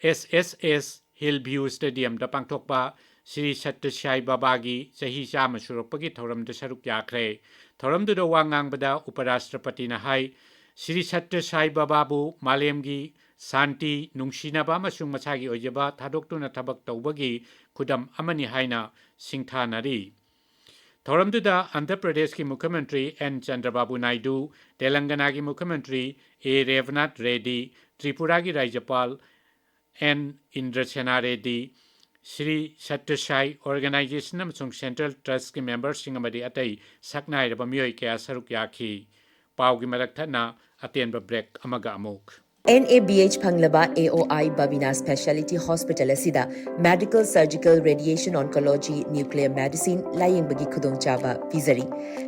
S S S Hillview Stadiumꯗ ꯄꯥꯡꯊꯣꯛꯄ ꯁ꯭ꯔꯤ ꯁꯠꯇ ꯁꯥꯏ ꯕꯥꯕꯥꯒꯤ ꯆꯍꯤ ꯆꯥꯝꯃ ꯁꯨꯔꯛꯄꯒꯤ ꯊꯧꯔꯝꯗ ꯁꯔꯨꯛ ꯌꯥꯈ꯭ꯔꯦ꯫ ꯊꯧꯔꯝꯗꯨꯗ ꯋꯥ ꯉꯥꯡꯕꯗ ꯎꯄꯔꯥꯁꯇ꯭ꯔꯄꯇꯤꯅ ꯍꯥꯏ, ꯁ꯭ꯔꯤ ꯁꯠꯇ ꯁꯥꯏ ꯕꯥꯕꯥꯕꯨ ꯃꯥꯂꯦꯝꯒꯤ ꯁꯥꯟꯇꯤ, ꯅꯨꯡꯁꯤꯅꯕ ꯑꯃꯁꯨꯡ ꯃꯁꯥꯒꯤ ꯑꯣꯏꯖꯕ ꯊꯥꯗꯣꯛꯇꯨꯅ ꯊꯕꯛ ꯇꯧꯕꯒꯤ ꯈꯨꯗꯝ ꯑꯃꯅꯤ ꯍꯥꯏꯅ ꯁꯤꯡꯊꯥꯅꯔꯤ꯫ ꯊꯧꯔꯝꯗꯨꯗ ꯑꯟꯙ꯭ꯔ ꯄ꯭ꯔꯗꯦꯁꯀꯤ ꯃꯨꯈ꯭ꯌ ꯃꯟꯇ꯭ꯔꯤ ꯑꯦꯟ ꯆꯟꯗ꯭ꯔꯕꯥꯕꯨ ꯅꯥꯏꯗꯨ, ꯇꯦꯂꯪꯒꯅꯥꯒꯤ ꯃꯨꯈ꯭ꯌ ꯃꯟꯇ꯭ꯔꯤ ꯑꯦ ꯔꯦꯚꯅꯥꯊ ꯔꯦꯗꯤ, ꯇ꯭ꯔꯤꯄꯨꯔꯥꯒꯤ ꯔꯥꯖ꯭ꯌꯄꯥꯜ ꯑꯦꯟ ꯏꯟꯗ꯭ꯔꯁꯦꯅꯥ ꯔꯦꯗꯤ, ꯁ꯭ꯔꯤ ꯁꯠꯇ꯭ꯌꯁꯥꯏ ꯑꯣꯔꯒꯅꯥꯏꯖꯦꯁꯟ ꯑꯃꯁꯨꯡ ꯁꯦꯟꯇ꯭ꯔꯦꯜ ꯇ꯭ꯔꯁꯀꯤ ꯃꯦꯝꯕꯔꯁꯤꯡ ꯑꯃꯗꯤ ꯑꯇꯩ ꯁꯛꯅꯥꯏꯔꯕ ꯃꯤꯑꯣꯏ ꯀꯌꯥ ꯁꯔꯨꯛ ꯌꯥꯈꯤ꯫ ꯄꯥꯎꯒꯤ ꯃꯔꯛ ꯊꯠꯅ ꯑꯇꯦꯟꯕ ꯕ꯭ꯔꯦꯛ ꯑꯃꯒ ꯑꯃꯨꯛ꯫ NABH ꯐꯪꯂꯕ AOI Babina Speciality Hospital ꯑꯁꯤꯗ Medical, Surgical, Radiation Oncology, Nuclear Medicine ꯂꯥꯌꯦꯡꯕꯒꯤ ꯈꯨꯗꯣꯡꯆꯥꯕ ꯄꯤꯖꯔꯤ꯫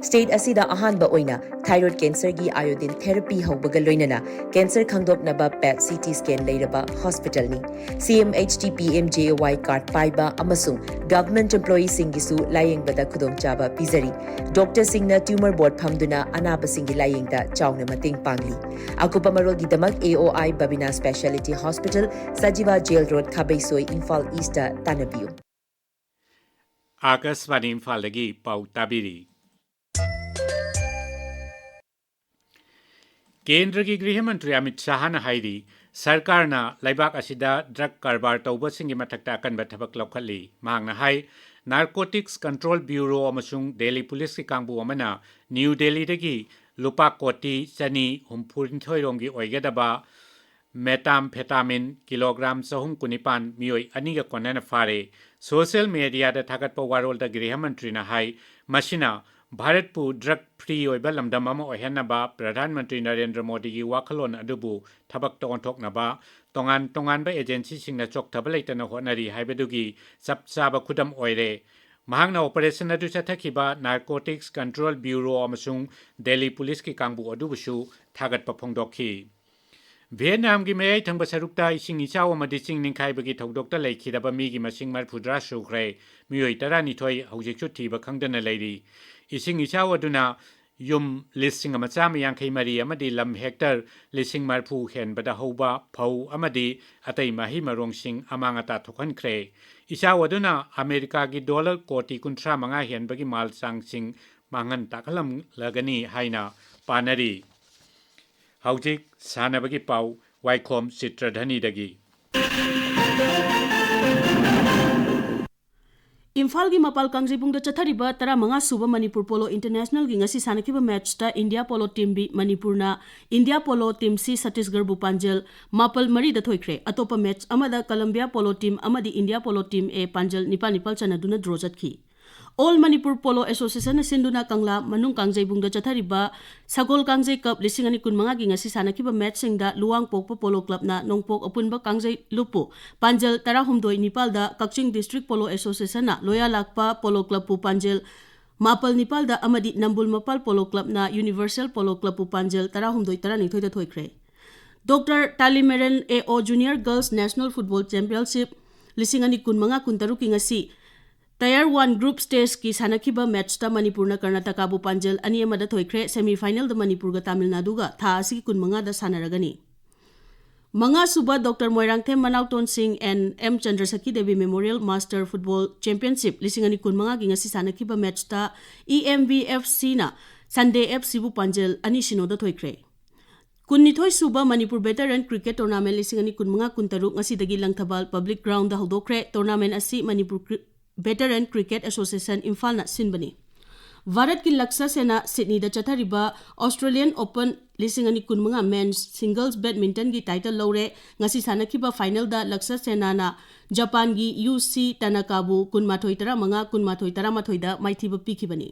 ꯁ꯭ꯇꯦꯠ ꯑꯁꯤꯗ ꯑꯍꯥꯟꯕ ꯑꯣꯏꯅ thyroid cancerꯒꯤ iodine therapy ꯍꯧꯕꯒ ꯂꯣꯏꯅꯅ cancer ꯈꯪꯗꯣꯛꯅꯕ PET CT scan ꯂꯩꯔꯕ ꯍꯣꯁꯄꯤꯇꯥꯜꯅꯤ꯫ CMHT PMJAY card ꯄꯥꯏꯕ ꯑꯃꯁꯨꯡ government employeeꯁꯤꯡꯒꯤꯁꯨ ꯂꯥꯌꯦꯡꯕꯗ ꯈꯨꯗꯣꯡꯆꯥꯕ ꯄꯤꯖꯔꯤ꯫ ꯗꯣꯛꯇꯔꯁꯤꯡꯅ tumor board ꯐꯝꯗꯨꯅ ꯑꯅꯥꯕꯁꯤꯡꯒꯤ ꯂꯥꯌꯦꯡꯗ ꯆꯥꯎꯅ ꯃꯇꯦꯡ ꯄꯥꯡꯂꯤ꯫ ꯑꯀꯨꯞꯄ ꯃꯔꯣꯜꯒꯤꯗꯃꯛ AOI Babina Speciality Hospital, Sajiwa Jail Road, Khabeisoi, Imphal east ꯇꯥꯟꯅꯕꯤꯌꯨ꯫ ꯑꯥꯀꯥꯁꯕꯥꯅꯤ ꯏꯝꯐꯥꯜꯗꯒꯤ ꯄꯥꯎ ꯇꯥꯕꯤꯔꯤ꯫ ꯀꯦꯟꯗ꯭ꯔꯒꯤ ꯒ꯭ꯔꯤꯍ ꯃꯟꯇ꯭ꯔꯤ ꯑꯃꯤꯠ ꯁꯥꯍꯅ ꯍꯥꯏꯔꯤ, ꯁꯔꯀꯥꯔꯅ ꯂꯩꯕꯥꯛ ꯑꯁꯤꯗ ꯗ꯭ꯔꯒ ꯀꯔꯕꯥꯔ ꯇꯧꯕꯁꯤꯡꯒꯤ ꯃꯊꯛꯇ ꯑꯀꯟꯕ ꯊꯕꯛ ꯂꯧꯈꯠꯂꯤ꯫ ꯃꯍꯥꯛꯅ ꯍꯥꯏ, Narcotics Control Bureau ꯑꯃꯁꯨꯡ ꯗꯦꯜꯂꯤ ꯄꯨꯂꯤꯁꯀꯤ ꯀꯥꯡꯕꯨ ꯑꯃꯅ ꯅ꯭ꯌꯨ ꯗꯦꯜꯂꯤꯗꯒꯤ ꯂꯨꯄꯥ ꯀꯣꯇꯤ ꯆꯅꯤ ꯍꯨꯝꯐꯨꯅꯤꯊꯣꯏ ꯔꯣꯝꯒꯤ ꯑꯣꯏꯒꯗꯕ methamphetamine ꯀꯤꯂꯣꯒ꯭ꯔꯥꯝ ꯆꯍꯨꯝ ꯀꯨꯟꯅꯤꯄꯥꯟ ꯃꯤꯑꯣꯏ ꯑꯅꯤꯒ ꯀꯣꯟꯅꯅ ꯐꯥꯔꯦ꯫ ꯁꯣꯁꯤꯌꯦꯜ ꯃꯦꯗꯤꯌꯥꯗ ꯊꯥꯒꯠꯄ ꯋꯥꯔꯣꯜꯗ ꯒ꯭ꯔꯤꯍ ꯃꯟꯇ꯭ꯔꯤꯅ ꯍꯥꯏ, ꯃꯁꯤꯅ ꯚꯥꯔꯠꯄꯨ ꯗ꯭ꯔꯒ ꯐ꯭ꯔꯤ ꯑꯣꯏꯕ ꯂꯝꯗꯝ ꯑꯃ ꯑꯣꯏꯍꯟꯅꯕ ꯄ꯭ꯔꯙꯥꯟ ꯃꯟꯇ꯭ꯔꯤ ꯅꯔꯦꯟꯗ꯭ꯔ ꯃꯣꯗꯤꯒꯤ ꯋꯥꯈꯜꯂꯣꯟ ꯑꯗꯨꯕꯨ ꯊꯕꯛꯇ ꯑꯣꯟꯊꯣꯛꯅꯕ ꯇꯣꯉꯥꯟ ꯇꯣꯉꯥꯟꯕ ꯑꯦꯖꯦꯟꯁꯤꯁꯤꯡꯅ ꯆꯣꯛꯊꯕ ꯂꯩꯇꯅ ꯍꯣꯠꯅꯔꯤ ꯍꯥꯏꯕꯗꯨꯒꯤ ꯆꯞ ꯆꯥꯕ ꯈꯨꯗꯝ ꯑꯣꯏꯔꯦ꯫ ꯃꯍꯥꯛꯅ ꯑꯣꯄꯔꯦꯁꯟ ꯑꯗꯨ ꯆꯠꯊꯈꯤꯕ Narcotics Control Bureau ꯑꯃꯁꯨꯡ ꯗꯦꯜꯂꯤ ꯄꯨꯂꯤꯁꯀꯤ ꯀꯥꯡꯕꯨ ꯑꯗꯨꯕꯨꯁꯨ ꯊꯥꯒꯠꯄ ꯐꯣꯡꯗꯣꯛꯈꯤ꯫ ꯚꯤꯌꯦꯠꯅꯥꯝꯒꯤ ꯃꯌꯥꯏ ꯊꯪꯕ ꯁꯔꯨꯛꯇ ꯏꯁꯤꯡ ꯏꯆꯥꯎ ꯑꯃꯗꯤ ꯆꯤꯡ ꯅꯤꯡꯈꯥꯏꯕꯒꯤ ꯊꯧꯗꯣꯛꯇ ꯂꯩꯈꯤꯗꯕ ꯃꯤꯒꯤ ꯃꯁꯤꯡ ꯃꯔꯤꯐꯨꯇꯔꯥ ꯁꯨꯈ꯭ꯔꯦ꯫ ꯃꯤꯑꯣꯏ ꯇꯔꯥꯅꯤꯊꯣꯏ ꯍꯧꯖꯤꯛꯁꯨ ꯊꯤꯕ ꯈꯪꯗꯅ ꯂꯩꯔꯤ꯫ ꯏꯁꯤꯡ ꯏꯆꯥꯎ ꯑꯗꯨꯅ ꯌꯨꯝ ꯂꯤꯁꯤꯡ ꯑꯃ ꯆꯥꯝꯃ ꯌꯥꯡꯈꯩ ꯃꯔꯤ ꯑꯃꯗꯤ ꯂꯝ ꯍꯦꯛꯇꯔ ꯂꯤꯁꯤꯡ ꯃꯔꯤꯐꯨ ꯍꯦꯟꯕꯗ ꯍꯧꯕ ꯐꯧ ꯑꯃꯗꯤ ꯑꯇꯩ ꯃꯍꯩ ꯃꯔꯣꯡꯁꯤꯡ ꯑꯃꯥꯡ ꯑꯇꯥ ꯊꯣꯛꯍꯟꯈ꯭ꯔꯦ꯫ ꯏꯆꯥꯎ ꯑꯗꯨꯅ ꯑꯃꯦꯔꯤꯀꯥꯒꯤ ꯗꯣꯂꯔ ꯀꯣꯇꯤ ꯀꯨꯟꯊ꯭ꯔꯥ ꯃꯉꯥ ꯍꯦꯟꯕꯒꯤ ꯃꯥꯜ ꯆꯥꯡꯁꯤꯡ ꯃꯥꯡꯍꯟ ꯇꯥꯛꯍꯜꯂꯝꯂꯒꯅꯤ ꯍꯥꯏꯅ ꯄꯥꯅꯔꯤ꯫ ꯍꯧꯖꯤꯛ ꯁꯥꯟꯅꯕꯒꯤ ꯄꯥꯎ, ꯋꯥꯏꯈꯣꯝ ꯆꯤꯇ꯭ꯔꯙꯅꯤꯗꯒꯤ꯫ ꯏꯝꯐꯥꯜꯒꯤ ꯃꯄꯥꯜ ꯀꯥꯡꯖꯩꯕꯨꯡꯗ ꯆꯠꯊꯔꯤꯕ ꯇꯔꯥꯃꯉꯥ ꯁꯨꯕ ꯃꯅꯤꯄꯨꯔ ꯄꯣꯂꯣ ꯏꯟꯇꯔꯅꯦꯁꯅꯦꯜꯒꯤ ꯉꯁꯤ ꯁꯥꯟꯅꯈꯤꯕ ꯃꯦꯠꯆꯇ ꯏꯟꯗꯤꯌꯥ ꯄꯣꯂꯣ ꯇꯤꯝ ꯕꯤ ꯃꯅꯤꯄꯨꯔꯅ ꯏꯟꯗꯤꯌꯥ ꯄꯣꯂꯣ ꯇꯤꯝ ꯁꯤ ꯁꯠꯇꯤꯁꯒꯔꯕꯨ ꯄꯥꯟꯖꯜ ꯃꯥꯄꯜ ꯃꯔꯤꯗ ꯊꯣꯏꯈ꯭ꯔꯦ꯫ ꯑꯇꯣꯞꯄ ꯃꯦꯠꯆ ꯑꯃꯗ ꯀꯂꯝꯕꯤꯌꯥ ꯄꯣꯂꯣ ꯇꯤꯝ ꯑꯃꯗꯤ ꯏꯟꯗꯤꯌꯥ ꯄꯣꯂꯣ ꯇꯤꯝ ꯑꯦ ꯄꯥꯟꯖꯜ ꯅꯤꯄꯥꯜ ꯅꯤꯄꯥꯜ ꯆꯟꯅꯗꯨꯅ ꯗ꯭ꯔꯣ ꯆꯠꯈꯤ꯫ ꯑꯣꯜ ꯃꯅꯤꯄꯨꯔ ꯄꯣꯂꯣ ꯑꯦꯁꯣꯁꯤꯌꯦꯁꯟꯅ ꯁꯤꯟꯗꯨꯅ ꯀꯪꯂꯥ ꯃꯅꯨꯡ ꯀꯥꯡꯖꯩꯕꯨꯡꯗ ꯆꯠꯊꯔꯤꯕ ꯁꯒꯣꯜ ꯀꯥꯡꯖꯩ ꯀꯞ ꯂꯤꯁꯤꯡ ꯑꯅꯤ ꯀꯨꯟꯃꯉꯥꯒꯤ ꯉꯁꯤ ꯁꯥꯟꯅꯈꯤꯕ ꯃꯦꯠꯆꯁꯤꯡꯗ ꯂꯨꯋꯥꯡꯄꯣꯛꯄ ꯄꯣꯂꯣ ꯀ꯭ꯂꯕꯅ ꯅꯣꯡꯄꯣꯛ ꯑꯄꯨꯟꯕ ꯀꯥꯡꯖꯩ ꯂꯨꯞꯄꯨ ꯄꯥꯟꯖꯜ ꯇꯔꯥꯍꯨꯝꯗꯣꯏ ꯅꯤꯄꯥꯜꯗ, ꯀꯛꯆꯤꯡ ꯗꯤꯁꯇ꯭ꯔꯤꯛ ꯄꯣꯂꯣ ꯑꯦꯁꯣꯁꯤꯌꯦꯁꯟꯅ ꯂꯣꯌꯥꯂꯥꯛꯄ ꯄꯣꯂꯣ ꯀ꯭ꯂꯕꯄꯨ ꯄꯥꯟꯖꯜ ꯃꯥꯄꯜ ꯅꯤꯄꯥꯜꯗ ꯑꯃꯗꯤ ꯅꯝꯕꯨꯜ ꯃꯄꯥꯜ ꯄꯣꯂꯣ ꯀ꯭ꯂꯕꯅ ꯌꯨꯅꯤꯚꯔꯁꯦꯜ ꯄꯣꯂꯣ ꯀ꯭ꯂꯕꯄꯨ ꯄꯥꯟꯖꯜ ꯇꯔꯥꯍꯨꯝꯗꯣꯏ ꯇꯔꯥꯅꯤꯊꯣꯏꯗ ꯊꯣꯏꯈ꯭ꯔꯦ꯫ ꯗꯣꯛꯇꯔ ꯇꯥꯂꯤꯃꯦꯔꯦꯟ ꯑꯦ ꯑꯣ junior girls national football championship ꯂꯤꯁꯤꯡ ꯑꯅꯤ ꯀꯨꯟꯃꯉꯥ ꯀꯨꯟꯇꯔꯨꯛꯀꯤ ꯉꯁꯤ ꯇꯌꯔ ꯋꯥꯟ ꯒ꯭ꯔꯨꯞ ꯁ꯭ꯇꯦꯖꯀꯤ ꯁꯥꯟꯅꯈꯤꯕ ꯃꯦꯠꯆꯇ ꯃꯅꯤꯄꯨꯔꯅ ꯀꯔꯅꯥꯇꯀꯥꯕꯨ ꯄꯥꯟꯖꯜ ꯑꯅꯤ ꯑꯃꯗ ꯊꯣꯏꯈ꯭ꯔꯦ꯫ ꯁꯦꯃꯤ ꯐꯥꯏꯅꯦꯜꯗ ꯃꯅꯤꯄꯨꯔꯒ ꯇꯥꯃꯤꯜ ꯅꯥꯗꯨꯒ ꯊꯥ ꯑꯁꯤꯒꯤ ꯀꯨꯟꯃꯉꯥꯗ ꯁꯥꯟꯅꯔꯒꯅꯤ꯫ ꯃꯉꯥ ꯁꯨꯕ doctor Moirangthem Manaoton Singh N M ꯆꯟꯗ꯭ꯔꯁꯛꯀꯤ Devi memorial master football championship ꯂꯤꯁꯤꯡ ꯑꯅꯤ ꯀꯨꯟꯃꯉꯥꯒꯤ ꯉꯁꯤ ꯁꯥꯟꯅꯈꯤꯕ ꯃꯦꯠꯆꯇ ꯏ ꯑꯦꯝ ꯕꯤ ꯑꯦꯐ ꯁꯤꯅ ꯁꯟꯗꯦ ꯑꯦꯐ ꯁꯤꯕꯨ ꯄꯥꯟꯖꯜ ꯑꯅꯤ ꯁꯤꯅꯣꯗ ꯊꯣꯏꯈ꯭ꯔꯦ꯫ ꯀꯨꯟꯅꯤꯊꯣꯏ ꯁꯨꯕ ꯃꯅꯤꯄꯨꯔ ꯚꯦꯇꯔꯟ ꯀ꯭ꯔꯤꯀꯦꯠ ꯇꯣꯔꯅꯥꯃꯦꯟ ꯂꯤꯁꯤꯡ ꯑꯅꯤ ꯀꯨꯟꯃꯉꯥ ꯀꯨꯟꯇꯔꯨꯛ ꯉꯁꯤꯗꯒꯤ ꯂꯪꯊꯕꯥꯜ ꯄꯕ꯭ꯂꯤꯛ ꯒ꯭ꯔꯥꯎꯟꯗ ꯍꯧꯗꯣꯛꯈ꯭ꯔꯦ꯫ ꯇꯣꯔꯅꯥꯃꯦꯟ ꯑꯁꯤ ꯃꯅꯤꯄꯨꯔ ꯀ꯭ꯔꯤ-, ꯚꯦꯇꯔꯟ ꯀ꯭ꯔꯤꯀꯦꯠ ꯑꯦꯁꯣꯁꯤꯌꯦꯁꯟ ꯏꯝꯐꯥꯜꯅ ꯁꯤꯟꯕꯅꯤ꯫ ꯚꯥꯔꯠꯀꯤ ꯂꯛꯁ ꯁꯦꯅꯥ ꯁꯤꯗꯅꯤꯗ ꯆꯠꯊꯔꯤꯕ ꯑꯣꯁꯇ꯭ꯔꯦꯂꯤꯌꯟ ꯑꯣꯄꯟ ꯂꯤꯁꯤꯡ ꯑꯅꯤ ꯀꯨꯟꯃꯉꯥ ꯃꯦꯟꯁ ꯁꯤꯡꯒꯜꯁ ꯕꯦꯗꯃꯤꯟꯇꯟꯒꯤ ꯇꯥꯏꯇꯜ ꯂꯧꯔꯦ꯫ ꯉꯁꯤ ꯁꯥꯟꯅꯈꯤꯕ ꯐꯥꯏꯅꯦꯜꯗ ꯂꯛꯁ ꯁꯦꯅꯥꯅ ꯖꯄꯥꯟꯒꯤ ꯌꯨ ꯁꯤ ꯇꯅꯥꯀꯥꯕꯨ ꯀꯨꯟꯃꯥꯊꯣꯏ ꯇꯔꯥꯃꯉꯥ, ꯀꯨꯟꯃꯥꯊꯣꯏ ꯇꯔꯥꯃꯥꯊꯣꯏꯗ ꯃꯥꯏꯊꯤꯕ ꯄꯤꯈꯤꯕꯅꯤ꯫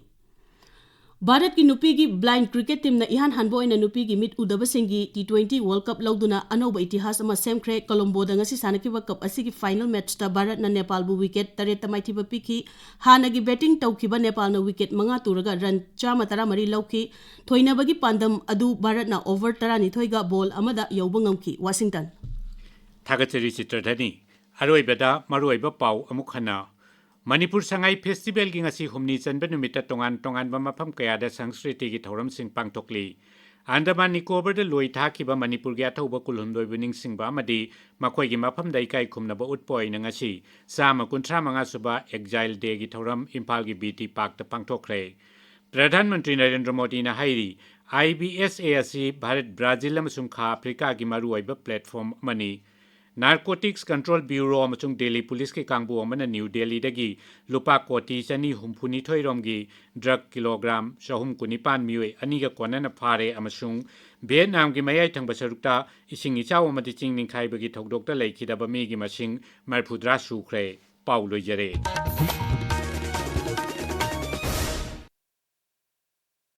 ꯚꯥꯔꯠꯀꯤ ꯅꯨꯄꯤꯒꯤ ꯕ꯭ꯂꯥꯏꯟ ꯀ꯭ꯔꯤꯀꯦꯠ ꯇꯤꯝꯅ ꯏꯍꯥꯟ ꯍꯥꯟꯕ ꯑꯣꯏꯅ ꯅꯨꯄꯤꯒꯤ ꯃꯤꯠ ꯎꯗꯕꯁꯤꯡꯒꯤ ꯇꯤ ꯇ꯭ꯋꯦꯟꯇꯤ ꯋꯥꯔꯜꯗ ꯀꯞ ꯂꯧꯗꯨꯅ ꯑꯅꯧꯕ ꯏꯇꯤꯍꯥꯁ ꯑꯃ ꯁꯦꯝꯈ꯭ꯔꯦ꯫ ꯀꯣꯂꯣꯝꯕꯣꯗ ꯉꯁꯤ ꯁꯥꯟꯅꯈꯤꯕ ꯀꯞ ꯑꯁꯤꯒꯤ ꯐꯥꯏꯅꯦꯜ ꯃꯦꯠꯆꯇ ꯚꯥꯔꯠꯅ ꯅꯦꯄꯥꯜꯕꯨ ꯋꯤꯀꯦꯠ ꯇꯔꯦꯠꯇ ꯃꯥꯏꯊꯤꯕ ꯄꯤꯈꯤ꯫ ꯍꯥꯟꯅꯒꯤ ꯕꯦꯇꯤꯡ ꯇꯧꯈꯤꯕ ꯅꯦꯄꯥꯜꯅ ꯋꯤꯀꯦꯠ ꯃꯉꯥ ꯇꯨꯔꯒ ꯔꯟ ꯆꯥꯝꯃ ꯇꯔꯥꯃꯔꯤ ꯂꯧꯈꯤ꯫ ꯊꯣꯏꯅꯕꯒꯤ ꯄꯥꯟꯗꯝ ꯑꯗꯨ ꯚꯥꯔꯠꯅ ꯑꯣꯚꯔ ꯇꯔꯥꯅꯤꯊꯣꯏꯒ ꯕꯣꯜ ꯑꯃꯗ ꯌꯧꯕ ꯉꯝꯈꯤ꯫ ꯋꯥꯁꯤꯡꯇꯟ꯫ ꯊꯥꯒꯠꯆꯔꯤ ꯆꯤꯇ꯭ꯔꯙꯅꯤ꯫ ꯑꯔꯣꯏꯕꯗ ꯃꯔꯨꯑꯣꯏꯕ ꯄꯥꯎ ꯑꯃꯨꯛ ꯍꯟꯅ꯫ ꯃꯅꯤꯄꯨꯔ ꯁꯉꯥꯏ ꯐꯦꯁꯇꯤꯚꯦꯜꯒꯤ ꯉꯁꯤ ꯍꯨꯝꯅꯤ ꯆꯟꯕ ꯅꯨꯃꯤꯠꯇ ꯇꯣꯉꯥꯟ ꯇꯣꯉꯥꯟꯕ ꯃꯐꯝ ꯀꯌꯥꯗ ꯁꯪꯁꯀ꯭ꯔꯤꯇꯤꯒꯤ ꯊꯧꯔꯝꯁꯤꯡ ꯄꯥꯡꯊꯣꯛꯂꯤ꯫ ꯑꯟꯗꯃꯥꯟ ꯅꯤꯀꯣꯕꯔꯗ ꯂꯣꯏ ꯊꯥꯈꯤꯕ ꯃꯅꯤꯄꯨꯔꯒꯤ ꯑꯊꯧꯕ ꯀꯨꯟꯍꯨꯝꯗꯣꯏꯕꯨ ꯅꯤꯡꯁꯤꯡꯕ ꯑꯃꯗꯤ ꯃꯈꯣꯏꯒꯤ ꯃꯐꯝꯗ ꯏꯀꯥꯏ ꯈꯨꯝꯅꯕ ꯎꯠꯄ ꯑꯣꯏꯅ ꯉꯁꯤ ꯆꯥꯝꯃ ꯀꯨꯟꯊ꯭ꯔꯥ ꯃꯉꯥ ꯁꯨꯕ ꯑꯦꯛꯖꯥꯏꯜ ꯗꯦꯒꯤ ꯊꯧꯔꯝ ꯏꯝꯐꯥꯜꯒꯤ ꯕꯤ ꯇꯤ ꯄꯥꯔꯛꯇ ꯄꯥꯡꯊꯣꯛꯈ꯭ꯔꯦ꯫ ꯄ꯭ꯔꯙꯥꯟ ꯃꯟꯇ꯭ꯔꯤ ꯅꯔꯦꯟꯗ꯭ꯔ ꯃꯣꯗꯤꯅ ꯍꯥꯏꯔꯤ, ꯑꯥꯏ ꯕꯤ ꯑꯦꯁ ꯑꯦ ꯑꯁꯤ ꯚꯥꯔꯠ, ꯕ꯭ꯔꯥꯖꯤꯜ ꯑꯃꯁꯨꯡ ꯈꯥ ꯑꯐ꯭ꯔꯤꯀꯥꯒꯤ ꯃꯔꯨꯑꯣꯏꯕ ꯄ꯭ꯂꯦꯠꯐꯣꯔꯝ ꯑꯃꯅꯤ꯫ Narcotics Control Bureau ꯑꯃꯁꯨꯡ ꯗꯦꯜꯂꯤ ꯄꯨꯂꯤꯁꯀꯤ ꯀꯥꯡꯕꯨ ꯑꯃꯅ ꯅ꯭ꯌꯨ ꯗꯦꯜꯂꯤꯗꯒꯤ ꯂꯨꯄꯥ ꯀꯣꯇꯤ ꯆꯅꯤ ꯍꯨꯝꯐꯨ ꯅꯤꯊꯣꯏ ꯔꯣꯝꯒꯤ ꯗ꯭ꯔꯒ ꯀꯤꯂꯣꯒ꯭ꯔꯥꯝ ꯆꯍꯨꯝ ꯀꯨꯟꯅꯤꯄꯥꯟ ꯃꯤꯑꯣꯏ ꯑꯅꯤꯒ ꯀꯣꯟꯅꯅ ꯐꯥꯔꯦ ꯑꯃꯁꯨꯡ ꯚꯤꯌꯦꯠꯅꯥꯝꯒꯤ ꯃꯌꯥꯏ ꯊꯪꯕ ꯁꯔꯨꯛꯇ ꯏꯁꯤꯡ ꯏꯆꯥꯎ ꯑꯃꯗꯤ ꯆꯤꯡ ꯅꯤꯡꯈꯥꯏꯕꯒꯤ ꯊꯧꯗꯣꯛꯇ ꯂꯩꯈꯤꯗꯕ ꯃꯤꯒꯤ ꯃꯁꯤꯡ ꯃꯔꯤꯐꯨꯇꯔꯥ ꯁꯨꯈ꯭ꯔꯦ꯫ ꯄꯥꯎ ꯂꯣꯏꯖꯔꯦ꯫